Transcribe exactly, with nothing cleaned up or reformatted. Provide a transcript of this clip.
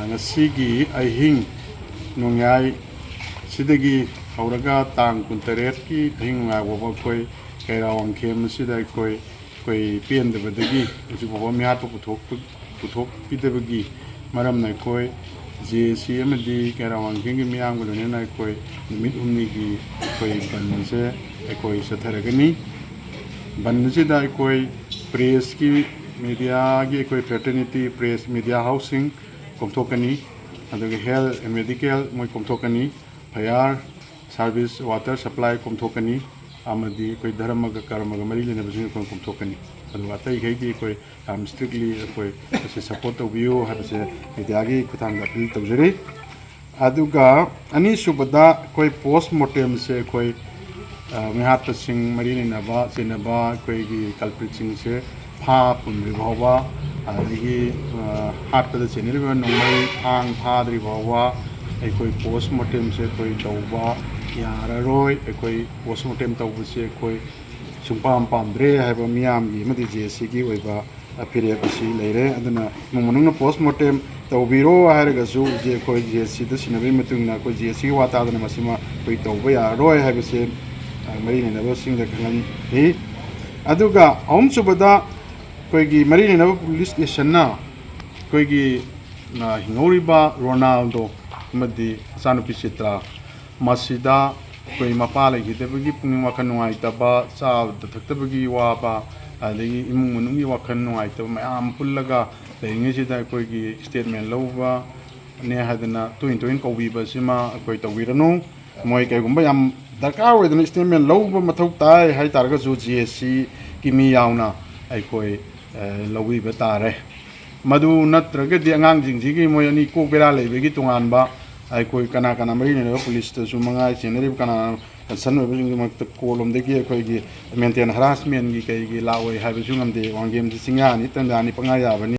ꯉꯁꯤꯒꯤ ꯑꯍꯤꯡ ꯅꯣꯡꯌꯥꯏ ꯁꯤꯗꯒꯤ ꯍꯧꯔꯒ ꯇꯥꯡ ꯀꯨꯟꯇꯔꯦꯠꯀꯤ ꯑꯍꯤꯡ ꯅꯣꯡꯌꯥꯏ ꯐꯥꯎꯕ ꯑꯩꯈꯣꯏ ꯀꯩꯔꯥ ꯋꯥꯡꯈꯦꯝ ꯑꯁꯤꯗ ꯑꯩꯈꯣꯏ, ꯑꯩꯈꯣꯏ ꯄꯦꯟꯗꯕꯗꯒꯤ ꯍꯧꯖꯤꯛ ꯐꯥꯎꯕ ꯃꯤꯍꯥꯠꯄ ꯄꯨꯊꯣꯛꯄ-, ꯄꯨꯊꯣꯛꯄꯤꯗꯕꯒꯤ ꯃꯔꯝꯅ ꯑꯩꯈꯣꯏ ꯖꯦ ꯑꯦ ꯁꯤ ꯑꯃꯗꯤ ꯀꯩꯔꯥ ꯋꯥꯡꯈꯦꯝꯒꯤ ꯃꯤꯌꯥꯝꯒ ꯂꯣꯏꯅꯅ ꯑꯩꯈꯣꯏ ꯅꯨꯃꯤꯠ ꯍꯨꯝꯅꯤꯒꯤ ꯑꯩꯈꯣꯏ ꯕꯟ ꯑꯁꯦ ꯑꯩꯈꯣꯏ ꯆꯠꯊꯔꯒꯅꯤ꯫ ꯕꯟ ꯑꯁꯤꯗ ꯑꯩꯈꯣꯏ ꯄ꯭ꯔꯦꯁꯀꯤ, ꯃꯦꯗꯤꯌꯥꯒꯤ ꯑꯩꯈꯣꯏ ꯐ꯭ꯔꯦꯇꯔꯅꯤꯇꯤ, ꯄ꯭ꯔꯦꯁ, ꯃꯦꯗꯤꯌꯥ ꯍꯥꯎꯁꯁꯤꯡ ꯀꯣꯝꯊꯣꯛꯀꯅꯤ, ꯑꯗꯨꯒ ꯍꯦꯜꯊ ꯑꯦꯟ ꯃꯦꯗꯤꯀꯦꯜ ꯃꯣꯏ ꯀꯣꯝꯊꯣꯛꯀꯅꯤ, ꯐꯌꯥꯔ ꯁꯥꯔꯚꯤꯁ, ꯋꯥꯇꯔ ꯁꯄ꯭ꯂꯥꯏ ꯀꯣꯝꯊꯣꯛꯀꯅꯤ, ꯑꯃꯗꯤ ꯑꯩꯈꯣꯏ ꯙꯔꯃꯒ ꯀꯔꯃꯒ ꯃꯔꯤ ꯂꯩꯅꯕꯁꯤꯡ ꯑꯩꯈꯣꯏ ꯀꯣꯝꯊꯣꯛꯀꯅꯤ꯫ ꯑꯗꯨꯒ ꯑꯇꯩꯈꯩꯗꯤ ꯑꯩꯈꯣꯏ ꯌꯥꯝ ꯏꯁꯇ꯭ꯔꯤꯛꯂꯤ ꯑꯩꯈꯣꯏ ꯑꯁꯤ ꯁꯞꯄꯣꯔꯠ ꯇꯧꯕꯤꯌꯨ ꯍꯥꯏꯕꯁꯦ ꯃꯦꯗꯤꯌꯥꯒꯤ ꯈꯨꯠꯊꯥꯡꯗ ꯑꯄꯤꯜ ꯇꯧꯖꯔꯤ꯫ ꯑꯗꯨꯒ ꯑꯅꯤꯁꯨꯕꯗ ꯑꯩꯈꯣꯏ ꯄꯣꯁ ꯃꯣꯔꯇꯦꯝꯁꯦ ꯑꯩꯈꯣꯏ, ꯑ, ꯃꯤꯍꯥꯠꯄꯁꯤꯡ ꯃꯔꯤ ꯂꯩꯅꯕ, ꯆꯦꯟꯅꯕ ꯑꯩꯈꯣꯏꯒꯤ ꯀꯜꯄ꯭ꯔꯤꯠꯁꯤꯡꯁꯦ ꯐꯥ ꯄꯨꯟꯗ꯭ꯔꯤ ꯐꯥꯎꯕ, ꯑꯗꯒꯤ, ꯑ, ꯍꯥꯠꯄꯗ ꯆꯦꯟꯅꯔꯤꯕ ꯅꯣꯡꯃꯩ ꯊꯥꯡ ꯐꯥꯗ꯭ꯔꯤ ꯐꯥꯎꯕ ꯑꯩꯈꯣꯏ ꯄꯣꯁ ꯃꯣꯔꯇꯦꯝꯁꯦ ꯑꯩꯈꯣꯏ ꯇꯧꯕ ꯌꯥꯔꯔꯣꯏ꯫ ꯑꯩꯈꯣꯏ ꯄꯣꯁ ꯃꯣꯔꯇꯦꯝ ꯇꯧꯕꯁꯦ ꯑꯩꯈꯣꯏ ꯁꯨꯡꯄꯥꯝ ꯄꯥꯝꯗ꯭ꯔꯦ ꯍꯥꯏꯕ ꯃꯤꯌꯥꯝꯒꯤ ꯑꯃꯗꯤ ꯖꯦ ꯑꯦ ꯁꯤꯒꯤ ꯑꯣꯏꯕ ꯐꯤꯔꯦꯞ ꯑꯁꯤ ꯂꯩꯔꯦ꯫ ꯑꯗꯨꯅ ꯏꯃꯨꯡ ꯃꯅꯨꯡꯅ ꯄꯣꯁ ꯃꯣꯔꯇꯦꯝ ꯇꯧꯕꯤꯔꯣ ꯍꯥꯏꯔꯒꯁꯨ ꯍꯧꯖꯤꯛ ꯑꯩꯈꯣꯏ ꯖꯦ ꯑꯦ ꯁꯤꯗ ꯁꯤꯟꯅꯕꯒꯤ ꯃꯇꯨꯡ ꯏꯟꯅ ꯑꯩꯈꯣꯏ ꯖꯦ ꯑꯦ ꯁꯤꯒꯤ ꯋꯥ ꯇꯥꯗꯅ ꯃꯁꯤꯃ ꯑꯩꯈꯣꯏ ꯇꯧꯕ ꯌꯥꯔꯔꯣꯏ ꯍꯥꯏꯕꯁꯦ, ꯑ, ꯃꯔꯤ ꯂꯩꯅꯕꯁꯤꯡꯗ ꯈꯪꯍꯟꯅꯤꯡꯏ꯫ ꯑꯗꯨꯒ ꯑꯍꯨꯝꯁꯨꯕꯗ ꯑꯩꯈꯣꯏꯒꯤ ꯃꯔꯤ ꯂꯩꯅꯕ ꯄꯨꯂꯤꯁ ꯁ꯭ꯇꯦꯁꯟꯅ ꯑꯩꯈꯣꯏꯒꯤ, ꯑ, ꯍꯤꯡꯍꯧꯔꯤꯕ ꯔꯣꯅꯥꯜꯗꯣ ꯑꯃꯗꯤ ꯃꯆꯥꯅꯨꯄꯤ ꯆꯤꯇ꯭ꯔꯥ ꯃꯁꯤꯗ ꯑꯩꯈꯣꯏ ꯃꯄꯥ ꯂꯩꯈꯤꯗꯕꯒꯤ ꯄꯨꯛꯅꯤꯡ ꯋꯥꯈꯜ ꯅꯨꯡꯉꯥꯏꯇꯕ, ꯆꯥꯕꯗ ꯊꯛꯇꯕꯒꯤ ꯋꯥꯕ, ꯑꯗꯒꯤ ꯏꯃꯨꯡ ꯃꯅꯨꯡꯒꯤ ꯋꯥꯈꯜ ꯅꯨꯡꯉꯥꯏꯇꯕ ꯃꯌꯥꯝ ꯄꯨꯜꯂꯒ ꯂꯩꯔꯤꯉꯩꯁꯤꯗ ꯑꯩꯈꯣꯏꯒꯤ ꯁ꯭ꯇꯦꯠꯃꯦꯟ ꯂꯧꯕꯅꯦ ꯍꯥꯏꯗꯅ ꯇꯣꯏꯅ ꯇꯣꯏꯅ ꯀꯧꯕꯤꯕꯁꯤꯃ ꯑꯩꯈꯣꯏ ꯇꯧꯕꯤꯔꯅꯨ꯫ ꯃꯣꯏ ꯀꯩꯒꯨꯝꯕ ꯌꯥꯝ ꯗꯔꯀꯥꯔ ꯑꯣꯏꯗꯅ ꯁ꯭ꯇꯦꯠꯃꯦꯟ ꯂꯧꯕ ꯃꯊꯧ ꯇꯥꯏ ꯍꯥꯏ ꯇꯥꯔꯒꯁꯨ ꯖꯦ ꯑꯦ ꯁꯤꯒꯤ ꯃꯤ ꯌꯥꯎꯅ ꯑꯩꯈꯣꯏ, ꯑ, ꯂꯧꯕꯤꯕ ꯇꯥꯔꯦ꯫ ꯃꯗꯨ ꯅꯠꯇ꯭ꯔꯒꯗꯤ ꯑꯉꯥꯡꯁꯤꯡꯁꯤꯒꯤ ꯃꯣꯏ ꯑꯅꯤ ꯀꯣꯛ ꯕꯦꯔꯥ ꯂꯩꯕꯒꯤ ꯇꯣꯉꯥꯟꯕ ꯑꯩꯈꯣꯏ ꯀꯅꯥ ꯀꯅꯥ ꯃꯔꯤ ꯂꯩꯅꯕ ꯄꯨꯂꯤꯁꯇꯁꯨ ꯃꯉꯥꯏ, ꯆꯦꯟꯅꯔꯤꯕ ꯀꯅꯥ ꯀꯟꯁꯔꯟ ꯑꯣꯏꯕꯁꯤꯡꯗꯨꯃꯛꯇ ꯀꯣꯔꯠ ꯂꯣꯝꯗꯒꯤ ꯑꯩꯈꯣꯏꯒꯤ ꯃꯦꯟꯇꯦꯟ ꯍꯔꯥꯁꯃꯦꯟꯒꯤ ꯀꯩꯒꯤ ꯂꯥꯛꯑꯣꯏ ꯍꯥꯏꯕꯁꯨ ꯉꯝꯗꯦ꯫ ꯋꯥꯡꯒꯦꯝꯁꯤ ꯆꯤꯡꯌꯥꯅꯤ, ꯇꯟꯖꯥꯅꯤ, ꯄꯪꯌꯥ ꯌꯥꯕꯅꯤ꯫